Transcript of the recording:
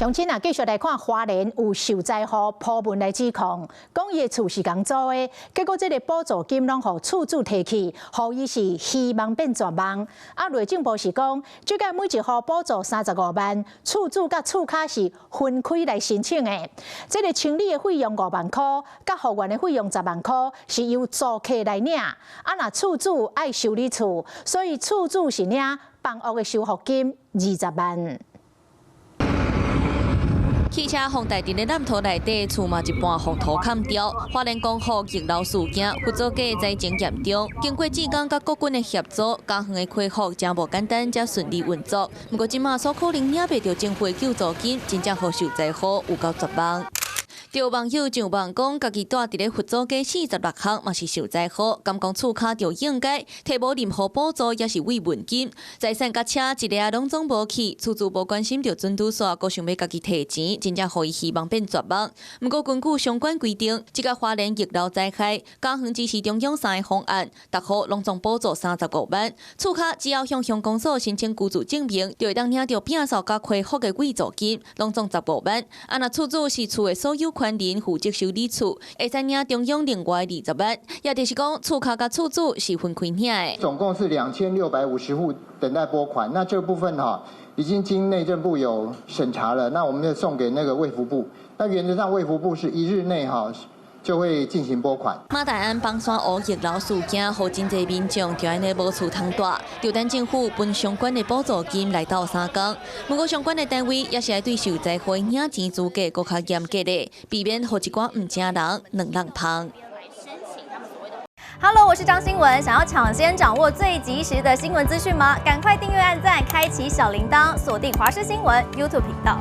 鄉親啊，繼續來看花蓮有受災戶 po 文來指控，講伊的厝是仝租的，結果這个補助金攏予厝主提去，予伊是希望變絕望。啊，內政部是講，這個每一戶補助35萬，厝主佮厝跤是分開來申請的。這个清理的費用5萬箍，佮復原的費用10萬箍，是由租客來領。啊，若厝主愛修理厝，所以厝主是領房屋的修復金20萬。汽車予大陣的爛土內底，厝嘛一半予土崁掉。花蓮光復逆流事件，福祖街災情嚴重。經過志工佮國軍的協助，家園的恢復誠無簡單，才順利運作。毋過這馬所可能領袂著政府的救助金，真正予受災戶有夠絕望。著網友上網講，家己住佇咧佛祖街46巷，嘛是受災戶，敢講厝跤著應該提無任何補助，抑是慰問金，財產佮車一个仔攏總無去，厝主無關心著準拄煞，閣想欲家己提錢，真正予伊希望變絕望。毋過根據相關規定，這个花蓮逆流災害，嘉園支持中央三个方案，逐戶攏總補助35萬，厝跤只要向鄉公所申請居住證明，就會當領著摒掃佮恢復的慰助金，攏總十五萬。啊，若厝主是厝的所有權人負責修理厝，會使領中央另外20萬，也就是講，厝跤佮厝主是分開領的。總共是2650戶等待撥款，那這部分哈已經經內政部有審查了，那我們就送給那個衛福部。那原則上衛福部是一日內哈就會進行撥款。馬大安枋山湖逆流事件，予真濟民眾就按呢無厝通蹛，就等政府分相關的補助金來鬥相共。毋過相關的單位也是愛對受災戶領錢資格閣較嚴格的，避免予一寡毋正人兩人芳。 Hello，我是張新文。想要搶先掌握最及時的新聞資訊嗎？趕快訂閱、按讚、開啟小鈴鐺，鎖定華視新聞 YouTube 頻道。